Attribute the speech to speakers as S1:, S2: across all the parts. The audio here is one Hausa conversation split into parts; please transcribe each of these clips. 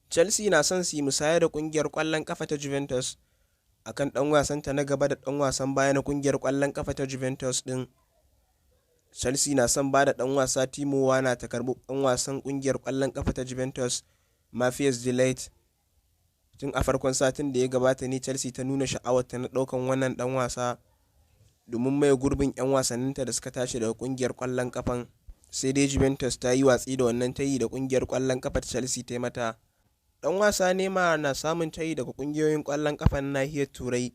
S1: Chelsea na son su yi musaya da kungiyar kwallon kafa ta Juventus akan dan wasanta na gaba da dan wasan baya na kungiyar kwallon kafa ta Juventus din. Chelsea na son ba da dan wasa Timo Werner ta karbi dan wasan kungiyar kwallon kafa ta Juventus Matthijs de Ligt. Tun a farkon satin da ya gabata ne Chelsea ta nuna sha'awarta na daukan wannan dan wasa domin maye gurbin 'yan wasanninta da suka tashi daga kungiyar kwallon kafan. Sai dai Juventus ta yi watsi da wannan tayi da kungiyar kwallon kafa ta Chelsea ta yi mata. Dan wasa Neymar na samun tayi daga kungiyoyin kwallon kafa na nahiyar Turai.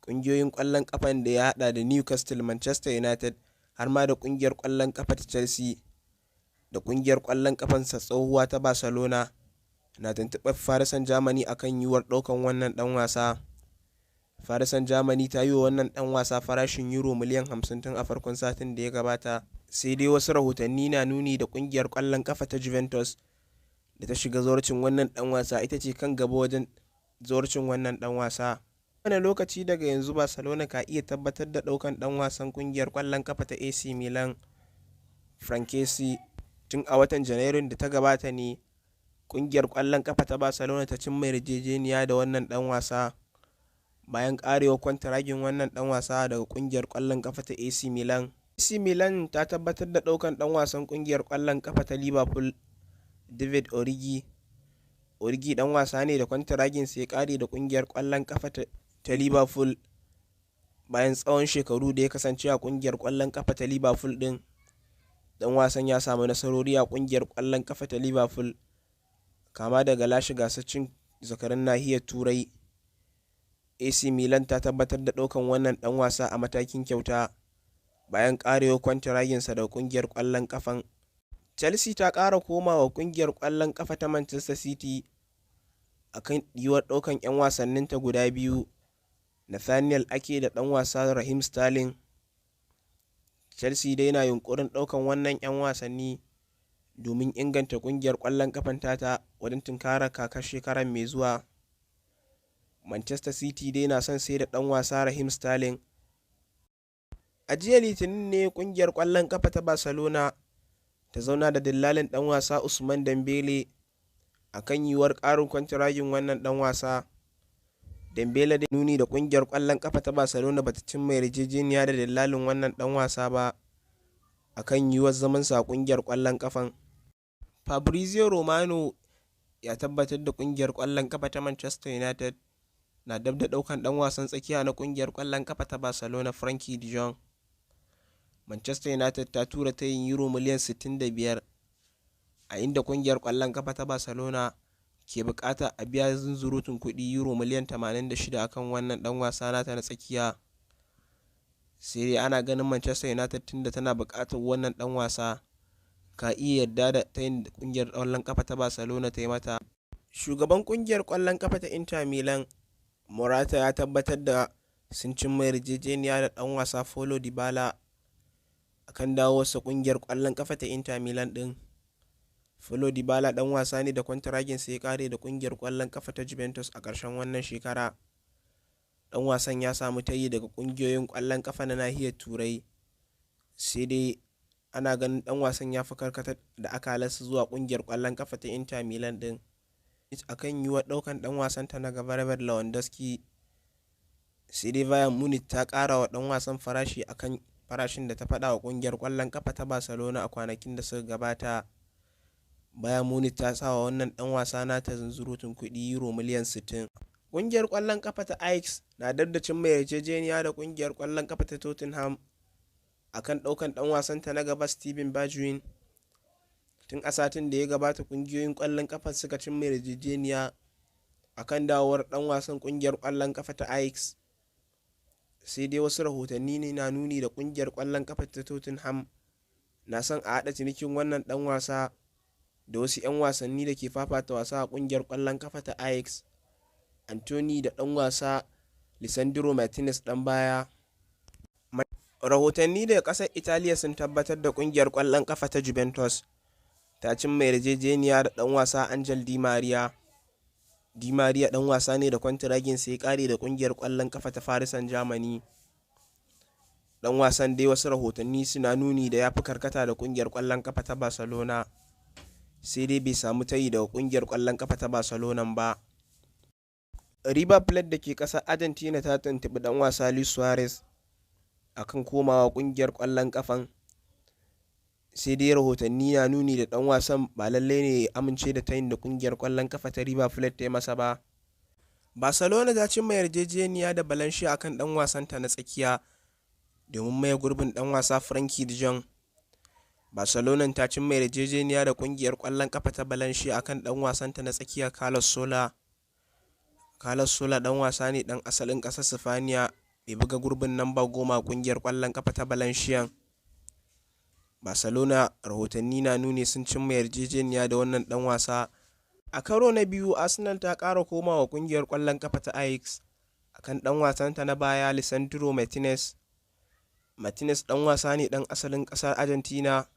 S1: Kungiyoyin kwallon kafan da ya hada da Newcastle, Manchester United har ma da kungiyar kwallon kafa ta Chelsea da kungiyar kwallon kafansa tsohuwa ta Barcelona na tuntuɓar Paris Saint-Germain akan yiwuwar ɗaukan wannan dan wasa. Paris Saint-Germain ta yi wa wannan dan wasa farashin Euro miliyan 50 tun a farkon satin da ya gabata. Sai dai wasu rahotanni na nuni da kungiyar kwallon kafa ta Juventus da ta shiga zawarcin wannan dan wasa ita ce kan gaba wajen zawarcin wannan dan wasa. Wani lokaci daga yanzu Barcelona ka iya tabbatar da daukan dan wasan kungiyar kwallon kafa ta AC Milan Franck Kessie. Tun a watan Janairun da ta gabata ne kungiyar kwallon kafa ta Barcelona ta cimma yarjejeniya da wannan dan wasa bayan karewar kwantaragin wannan dan wasa daga kungiyar kwallon kafa ta AC Milan. AC Milan ta tabbatar da daukan dan wasan kungiyar kwallon kafa ta Liverpool David Origi. Origi dan wasa ne da kwantaragin sa ya kare da kungiyar kwallon kafa ta Liverpool bayan tsawon shekaru da ya kasance a kungiyar kwallon kafa ta Liverpool din. Dan wasan ya samu nasarori a kungiyar kwallon kafa ta Liverpool kama daga lashe gasar cin zakarun nahiyar Turai. AC Milan ta tabbatar da ɗaukan wannan dan wasa a matakin kyauta bayan karewar kwantaraginsa da kungiyar kwallon kafan. Chelsea ta ƙara komawa kungiyar kwallon kafa ta Manchester City akan yiwuwar ɗaukan 'yan wasanninta guda biyu, Nathaniel Ake da ɗan wasa Raheem Sterling. Chelsea dai na yunkurin ɗaukan wannan 'yan wasanni domin inganta kungiyar kwallon kafan tata wajen tunkarar kakar shekarar mai zuwa. Manchester City dai na son sai da ɗan wasa Raheem Sterling. A jiya Litinin ne kungiyar kwallon kafa ta Barcelona ta zauna da dillalin ɗan wasa Ousmane Dembele akan yiwuwar ƙarin kwantaragin wannan ɗan wasa. Dembele dai nuni da kungiyar kwallon kafa ta Barcelona bata cimma yarjejeniya da dillalin wannan ɗan wasa ba akan yiwuwar zamansa a kungiyar kwallon kafan. Fabrizio Romano ya tabbatar da kungiyar kwallon kafa ta Manchester United na dab da daukan dan wasan tsakiya na kungiyar kwallon kafa ta Barcelona Frenkie de Jong. Manchester United ta tura tayin Euro miliyan 65 a inda kungiyar kwallon kafa ta Barcelona ke bukata a biya zunzurutun kuɗi Euro miliyan 86 akan wannan dan wasa nata na tsakiya. Sai dai ana ganin Manchester United tunda tana bukatar wannan dan wasa ka iya yarda da tayin da kungiyar kwallon kafa ta Barcelona ta yi mata. Shugaban kungiyar kwallon kafa ta Inter Milan Morata ya tabbatar da sun cimma yarjejeniya da dan wasa Paulo Dybala akan dawowarsa kungiyar kwallon kafa ta Inter Milan din. Paulo Dybala dan wasa ne da kwantaraginsa ya kare da kungiyar kwallon kafa ta Juventus a ƙarshen wannan shekara. Dan wasan ya samu tayi daga kungiyoyin kwallon kafa na nahiyar Turai. Sai dai ana ganin dan wasan ya fi karkatar da akalarsa zuwa kungiyar kwallon kafa ta Inter Milan din. Akan yiwuwar daukan dan wasan ta na gaba Robert Lewandowski. Sai dai Bayern Munich ta kara wa dan wasan farashi akan farashin da ta faɗa wa kungiyar kwallon kafa ta Barcelona a kwanakin da suka gabata. Bayern Munich ta sa wa wannan dan wasa nata zunzurutun kuɗi Euro miliyan 60. Kungiyar kwallon kafa ta Ajax na dab da cimma yarjejeniya da kungiyar kwallon kafa ta Tottenham akan daukan dan wasanta na gaba Steven Bergwijn. Tun a satin da ya gabata kungiyoyin kwallon kafa suka cimma yarjejeniya akan dawowar dan wasan kungiyar kwallon kafa ta Ajax. Sai dai wasu rahotanni ne na nuni da kungiyar kwallon kafa ta Tottenham na son a haɗa cinikin wannan dan wasa da wasu 'yan wasanni da ke fafata wasa a kungiyar kwallon kafa ta Ajax, Antony da dan wasa Lisandro Martinez dan baya. Rahotanni daga ƙasar Italiya sun tabbatar da kungiyar kwallon kafa ta Juventus ta cimma yarjejeniya da dan wasa Angel Di Maria. Di Maria dan wasa ne da kwantaraginsa ya kare da kungiyar kwallon kafa ta Paris Saint-Germain. Dan wasan dai wasu rahotanni suna nuni da ya fi karkata da kungiyar kwallon kafa ta Barcelona. Sai dai bai samu tayi daga kungiyar kwallon kafa ta Barcelona ba. River Plate da ke kasar Argentina ta tuntubi dan wasa Luis Suarez akan komawa kungiyar kwallon kafan. Sai dai rahotanni na nuni da dan wasan ba lallai ne ya amince da tayin da kungiyar kwallon kafa ta River Plate ta yi masa ba. Barcelona ta cimma yarjejeniya da Valencia akan dan wasanta na tsakiya domin maye gurbin dan wasa Frenkie de Jong. Barcelona ta cimma yarjejeniya da kungiyar kwallon kafa ta Valencia akan dan wasanta na tsakiya Carlos Soler. Carlos Soler dan wasa ne dan asalin kasar Sifaniya mai buga gurbin namba 10 kungiyar kwallon kafa ta Valencia. Barcelona rahotanni na nuni sun cimma yarjejeniya da wannan dan wasa. A karo na biyu, Arsenal ta ƙara komawa kungiyar kwallon kafa ta Ajax akan dan wasanta na baya Lisandro Martinez. Martinez dan wasa ne dan asalin kasar Argentina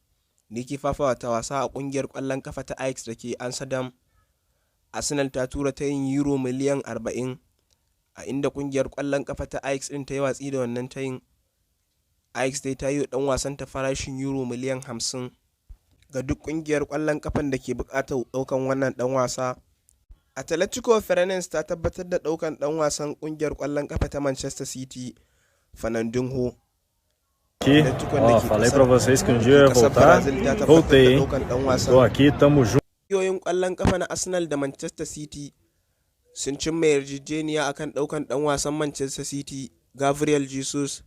S1: da yake fafata wasa a kungiyar kwallon kafa ta Ajax da ke Amsterdam. Arsenal ta tura tayin euro miliyan 40, a inda kungiyar kwallon kafa ta Ajax din ta yi watsi da wannan tayin. Ajax dai ta yi wa dan wasan ta farashin euro miliyan 50 ga duk kungiyar kwallon kafan da ke bukatar daukan wannan dan wasa. Atletico Paranaense ta tabbatar da daukan dan wasan kungiyar kwallon kafa ta Manchester City, Fernandinho.
S2: Aqui, ó, falei pra vocês que um dia eu ia voltar, voltei, hein? Tô aqui, tamo junto.
S1: Ƙungiyoyin ƙwallon ƙafa na Arsenal da Manchester City sun cimma yarjejeniya akan ɗaukan ɗan wasan Manchester City, Gabriel Jesus.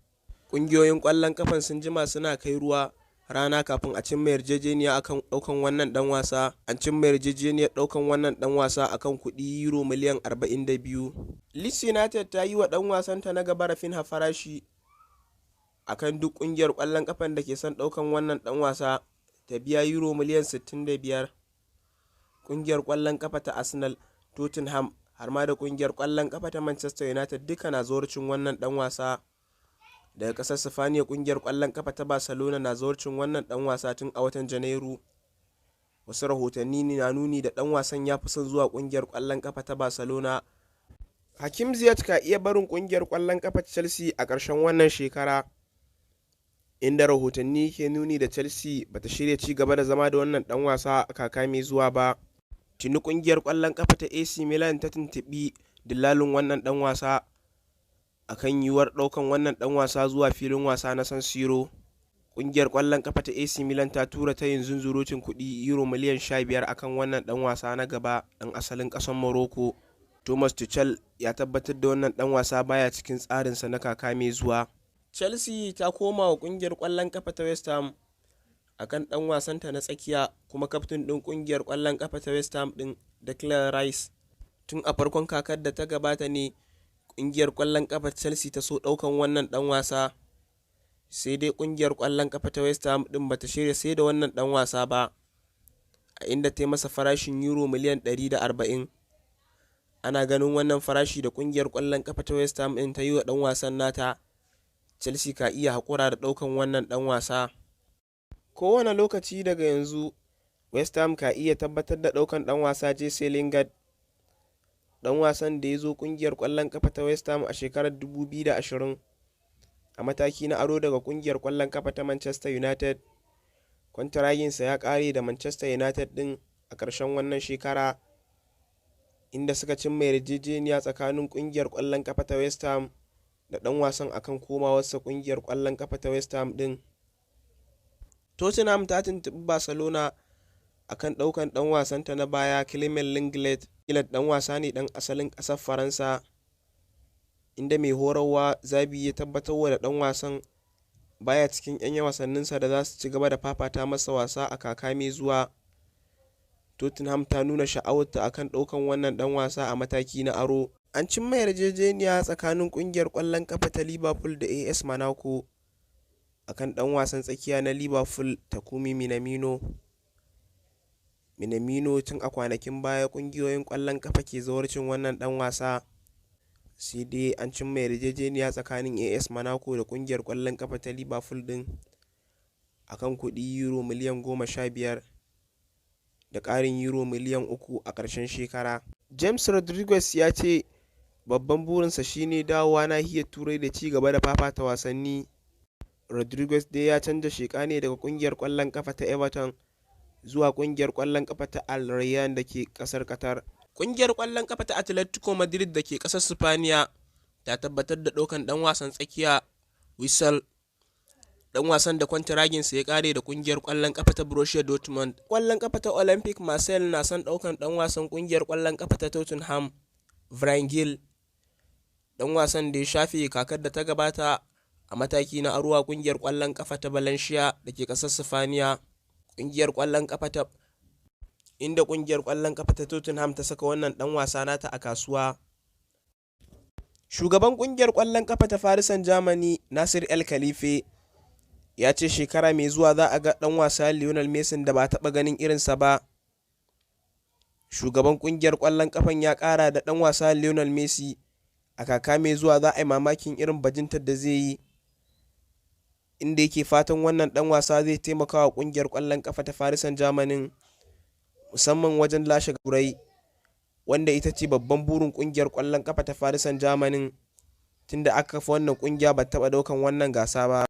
S1: Ƙungiyoyin ƙwallon ƙafan sun jima suna kai ruwa rana kafin a cimma yarjejeniya akan ɗaukan wannan ɗan wasa. An cimma yarjejeniyar ɗaukan wannan ɗan wasa akan kuɗi euro miliyan 42. Leeds United ta yi wa ɗan wasanta na gaba Raphinha farashi akan duk ƙungiyar ƙwallon ƙafan da ke son ɗaukan wannan ɗan wasa ta biya euro miliyan 65. Kungiyar kwallon kafa ta Arsenal, Tottenham har ma da kungiyar kwallon kafa ta Manchester United duka na zawarcin wannan dan wasa. Daga kasar Sifaniya, kungiyar kwallon kafa ta Barcelona na zawarcin wannan dan wasa tun a watan Janairu. Wasu rahotanni na nuni da dan wasan ya fi son zuwa kungiyar kwallon kafa ta Barcelona. Hakim Ziyech ka iya barin kungiyar kwallon kafa Chelsea a ƙarshen wannan shekara, inda rahotanni ke nuni da Chelsea bata shirya ci gaba da zama da wannan dan wasa a kaka mai zuwa ba. Tuni kungiyar kwallon kafa ta AC Milan ta tuntubi dillalin wannan dan wasa akan yiwuwar daukan wannan dan wasa zuwa filin wasa na San Siro. Kungiyar kwallon kafa ta AC Milan ta tura tayin zunzurutun kuɗi euro miliyan 15 akan wannan dan wasa na gaba dan asalin ƙasar Morocco. Thomas Tuchel ya tabbatar da wannan dan wasa baya cikin tsarinsa na kaka mai zuwa. Chelsea ta koma wa kungiyar kwallon kafa ta West Ham akan dan wasanta na tsakiya kuma kaftin din kungiyar kwallon kafa ta West Ham din, Declan Rice. Tun a farkon kakar da ta gabata ne kungiyar kwallon kafa Chelsea ta so daukan wannan dan wasa. Sai dai kungiyar kwallon kafa ta West Ham din bata shirya sai da wannan dan wasa ba, a inda ta yi masa farashin euro miliyan 140. Ana ganin wannan farashi da kungiyar kwallon kafa ta West Ham din ta yi wa dan wasan nata, Chelsea ka iya haƙura da ɗaukan wannan ɗan wasa. Kowane lokaci daga yanzu, West Ham ka iya tabbatar da ɗaukan ɗan wasa Jesse Lingard, ɗan wasan da ya zo ƙungiyar ƙwallon ƙafa ta West Ham a shekarar 2020 a mataki na aro daga ƙungiyar ƙwallon ƙafa ta Manchester United. Kwantaraginsa ya ƙare da Manchester United ɗin a ƙarshen wannan shekara, inda suka cimma yarjejeniya tsakanin ƙungiyar ƙwallon ƙafa ta West Ham da ɗan wasan akan komawarsa ƙungiyar ƙwallon ƙafa ta West Ham ɗin. Tottenham ta tuntuɓi Barcelona akan ɗaukan ɗan wasanta na baya Clement Lenglet. Lenglet ɗan wasa ne ɗan asalin ƙasar Faransa, inda mai horarwa Xavi ya tabbatarwa da ɗan wasan baya cikin 'yan wasanninsa da za su ci gaba da fafata masa wasa a kaka mai zuwa. Tottenham ta nuna sha'awarta akan ɗaukan wannan ɗan wasa a mataki na aro. An cimma yarjejeniya tsakanin ƙungiyar ƙwallon ƙafa ta Liverpool da AS Monaco akan ɗan wasan tsakiya na Liverpool, Takumi Minamino. Minamino tun a kwanakin baya ƙungiyoyin ƙwallon ƙafa ke zawarcin wannan ɗan wasa. Sai dai an cimma yarjejeniya tsakanin AS Monaco da ƙungiyar ƙwallon ƙafa ta Liverpool ɗin akan kuɗi euro miliyan 15 da ƙarin euro miliyan 3 a ƙarshen shekara. James Rodriguez ya ce babban burinsa shi ne dawowa nahiyar Turai da ci gaba da fafata wasanni. Rodriguez dai ya canza sheka ne daga kungiyar kwallon kafa ta Everton zuwa kungiyar kwallon kafa ta Al Rayyan da ke kasar Qatar. Kungiyar kwallon kafa ta Atletico Madrid da ke kasar Spaniya ta tabbatar da ɗaukan dan wasan tsakiya Witsel, dan wasan da kwantiraginsa ya kare da kungiyar kwallon kafa ta Borussia Dortmund. Kwallon kafa ta Olympic Marseille na son daukan dan wasan kungiyar kwallon kafa ta Tottenham, Bryan Gil, dan wasan da ya shafe kakar da ta gabata a mataki na aro a kungiyar kwallon kafa ta Valencia da ke kasar Sifaniya. Kungiyar kwallon kafa ta inda kungiyar kwallon kafa ta Tottenham ta saka wannan dan wasa nata a kasuwa. Shugaban kungiyar kwallon kafa ta Paris Saint-Germain, Nasir El Khalife, ya ce shekara mai zuwa za a ga dan wasa Lionel Messi da ba taɓa ganin irinsa ba. Shugaban kungiyar kwallon kafan ya kara da dan wasa Lionel Messi a kaka mai zuwa za a yi mamakin irin bajintar da zai yi, inda yake fatan wannan dan wasa zai taimaka wa kungiyar kwallon kafa ta Paris Saint-Germain, musamman wajen lashe Turai, wanda ita ce babban burin kungiyar kwallon kafa ta Paris Saint-Germain tunda aka kafa wannan kungiya ba taɓa daukan wannan gasa ba.